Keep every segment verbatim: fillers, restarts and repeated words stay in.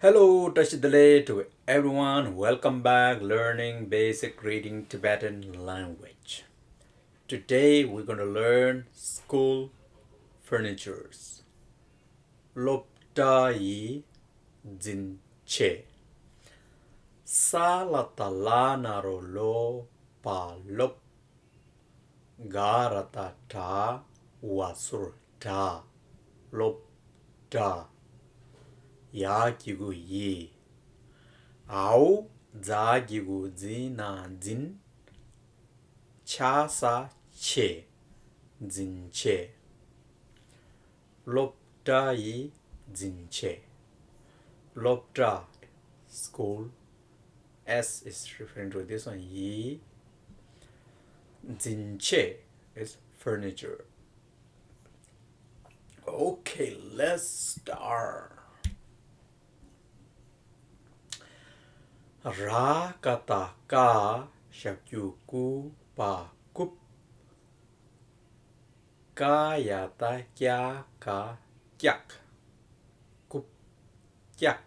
Hello, བཀྲ་ཤིས་བདེ་ལེགས to everyone. Welcome back learning basic reading Tibetan language. Today we're going to learn school furnitures. སློབ་གྲྭ་ཡི་འཛིན་ཆས། ས་ལ་བཏགས་སླ་ན་རོ་སློ། པ་སློབ། ག་ར་བཏགས་གྲྭ། བ་ཟུར་གྲྭ། སློབ་གྲྭ། ཡ་གི་གུ་ཡི། འའོ་ཛ་གི་གུ་ཛི་ན་འཛིན། ཆ་ས་ཆས། འཛིན་ཆས། སློབ་གྲྭ་ཡི་འཛིན་ཆས། སློབ་གྲྭ། School. S is referring to this one. ཡི། འཛིན་ཆས is furniture. Okay, let's start. ར་ཀ་བཏགས་རྐ། ཞབས་ཀྱུ་རྐུ། པ་རྐུབ། ཀ་ཡ་བཏགས་སྐྱ། ཀ་ཀྱག་རྐུབ་ཀྱག་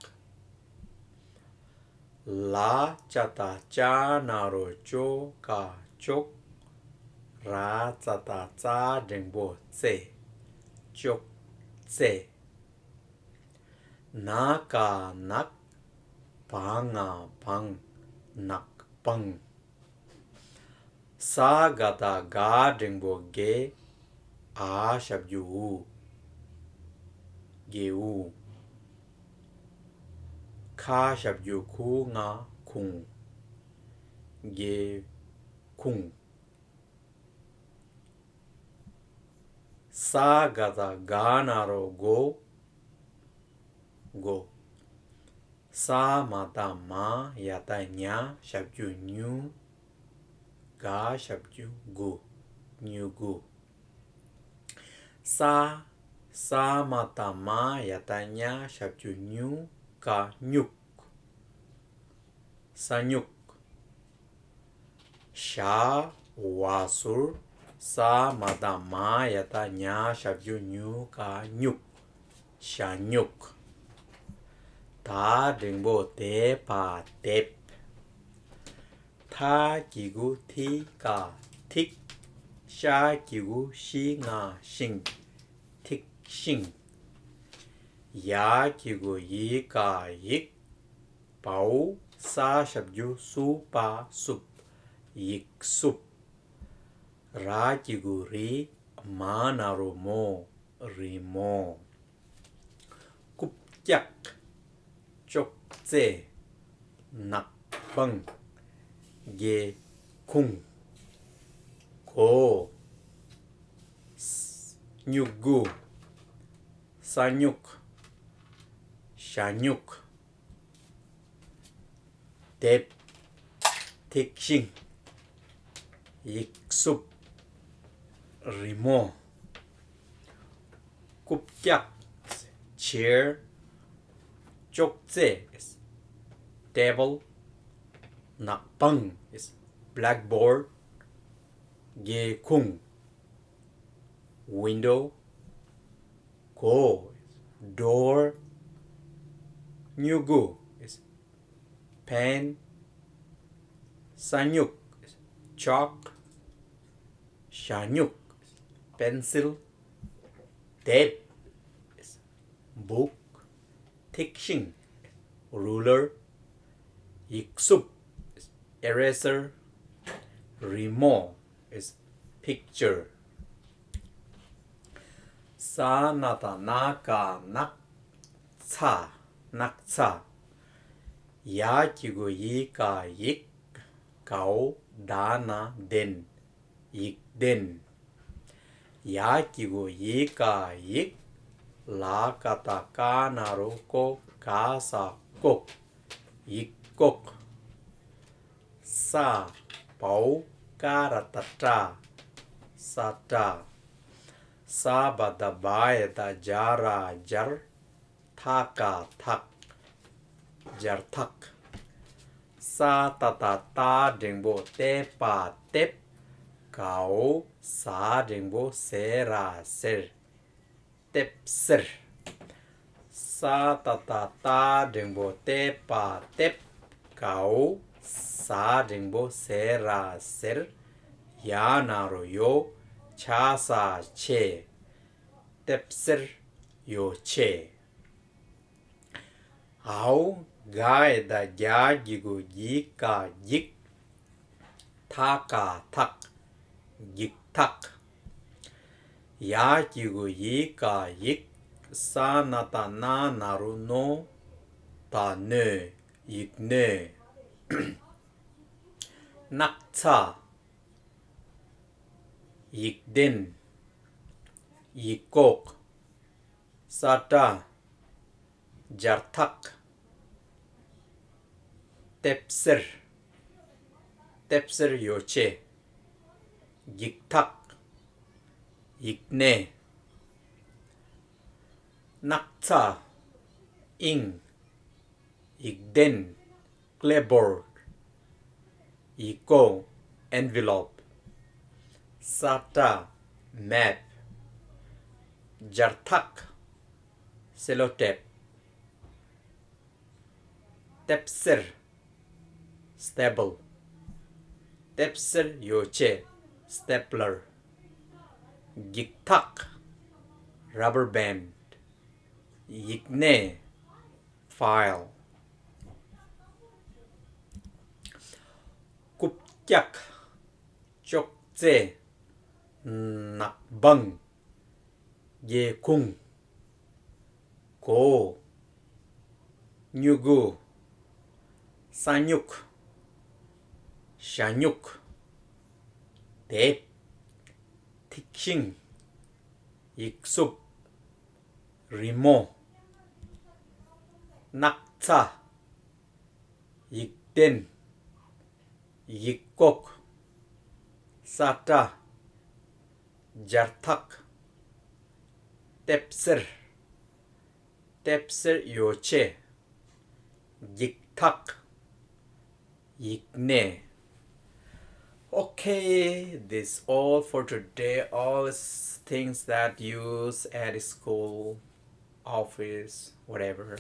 ལ་ཅ་བཏགས་ལྕ་ན་རོ་ལྕོ། ཀ་ལྕོག་ར་ཙ་བཏགས་རྩ་འགྲེང་བུ་རྩེ། ལྕོག་རྩེ། ན་ཀ་ནག་བ་ང་བང་། ནག་བང་། ས་ག་བཏགས་སྒ་འགྲེང་བུ་སྒེ། འ་ཞབས་ཀྱུ་འུ། སྒེའུ། ཁ་ཞབས་ཀྱུ་ཁུ་ང་ཁུང་། སྒེའུ་ཁུང་། ས་ག་བཏགས་སྒ་ན་རོ་སྒོ། སྒོ། ས་མ་བཏགས་སྨ་ཡ་བཏགས་སྨྱ་ཞབས་ཀྱུ་སྨྱུ། ག་ཞབས་ཀྱུ་སྒུ། སྨྱུ་གུ། ས། ས་མ་བཏགས་སྨ་ཡ་བཏགས་སྨྱ་ཞབས་ཀྱུ་སྨྱུ། ག་སྨྱུག་ས་སྨྱུག་ཞ་བ་ཟུར། ས་མ་བཏགས་སྨ་ཡ་བཏགས་སྨྱ་ཞབས་ཀྱུ་སྨྱུ། ག་སྨྱུག་ཞ་སྨྱུག་ད་འགྲེང་བུ་དེ་བ་དེབ། ཐ་གི་གུ་ཐི་ཀ་ཐིག་ཤ་གི་གུ་ཤི་ང་ཤིང་། ཐིག་ཤིང་། ཡ་གི་གུ་ཡི་ཀ་ཡིག་བའོ་ས་ཞབས་ཀྱུ་སུ་པ་སུབ། ཡིག་སུབ། ར་གི་གུ་རི་མ་ན་རོ་མོ། རི་མོ། རྐུབ་ཀྱག་ཅོག་ཙེ། ནག་པང་། སྒེའུ་ཁུང་། གོ། སྨྱུ་གུ། ས་སྨྱུག་ཞ་སྨྱུག་དེབ། ཐིག་ཤིང་། ཡིག་སུབ། རི་མོ། རྐུབ་ཀྱག chair། ཅོག་ཙེ table། ནག་པང་blackboard། སྒེའུ་ཁུང་window། གོ་door། སྨྱུ་གུ pen། ས་སྨྱུག chalk། ཞ་སྨྱུག pencil། དེབ book། ཐིག་ཤིང་ruler། ཡིག་སུབ་eraser། རི་མོ་picture། ས་ན་བཏགས་སྣ་ཀ་སྣག་ཚ། སྣག་ཚ། ཡ་གི་གུ་ཡི་ཀ་ཡིག་གའོ་ད་ན་དན། ཡིག་དན། ཡ་གི་གུ་ཡི་ཀ་ཡིག་ལ་ཀ་བཏགས་ལྐ་ན་རོ་ལྐོ་ག་ས་ལྐོག་ཡིག་ལྐོག་ས་བའོ་ཀ་ར་བཏགས་སྐྲ། ས་སྐྲ། ས་བ་བཏགས་སྦ་ཡ་བཏགས་སྦྱ་ར་སྦྱར། ཐ་ཀ་ཐག་སྦྱར་ཐག་ས་ཏ་བཏགས་སྟ་འགྲེང་བུ་སྟེ་པ་ལྟེབ། གའོ་ཟ་འགྲེང་བུ་ཟེ་ར་ཟེར། ལྟེབ་ཟེར། ས་ ཏ་བཏགས་སྟ་འགྲེང་བུ་ཏེ་པ་ཏེབ། གའོ། ཟ་འགྲེང་བུ་ཟེ་ར་ཟེར། ཡ་ན་རོ་ཡོ། ཆ་ས་ཆེ། ཏེབ་སེར་ཡོ་ཆེ། འའོ། ག་ཡ་བཏགས་གྱ་གི་གུ་གྱི་ག་གྱིག་ཐ་ཀ་ཐག་འགྱིག་ཐག་ཡ་གི་གུ་ཡི་ག་ཡིག་ས་ན་བཏགས་སྣ་ན་རོ་ནོ། ད་ནོ། ཡིག་ནོ། སྣག་ཚ། ཡིག་ལྡན། ཡིག་ཀོག་ས་ཏྲ། སྦྱར་ཐག་ཏེབ་སེར། ཏེབ་སེར་ཡོ་ཆེ། འགྱིག་ཐག་ཡིག་སྣེ། སྣག་ཚ། ཨིང་། ཡིག་ལྡན། clipboard། ཡིག་ཀོ envelope། ས་ཏྲ་map། སྦྱར་ཐག sellotape། ཏེབ་སེར། staple། ཏེབ་སེར་ཡོ་ཆེ། stapler། འགྱིག་ཐག rubber band། ཡིག་སྣེ file། རྐུབ་བཀྱག་ཅོག་ཙེ། ནག་སྦང་། སྒེའུ་ཁུང་། གོ། སྨྱུ་གུ། ས་སྨྱུག་ཞ་སྨྱུག་དེབ། ཐིག་ཤིང་། ཡིག་སྲུབས། རི་མོ། སྣག་ཚ། ཡིག་ལྡན། ཡིག་ཀོག་ས་ཏྲ། སྦྱར་ཐག་ཏེབ་སེར། ཏེབ་སེར་ཡོ་ཆེ། འགྱིག་ཐག་ཡིག་སྣེ། Okay, this all for today. All s- things that use at school, office, whatever.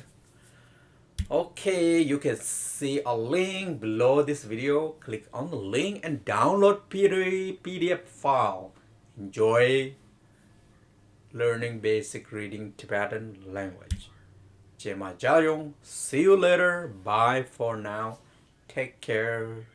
Okay, you can see a link below this video. Click on the link and download P D F, P D F file. Enjoy learning basic reading Tibetan language. ཇེ་མ་ཇ་ཡོང་། See you later. Bye for now. Take care.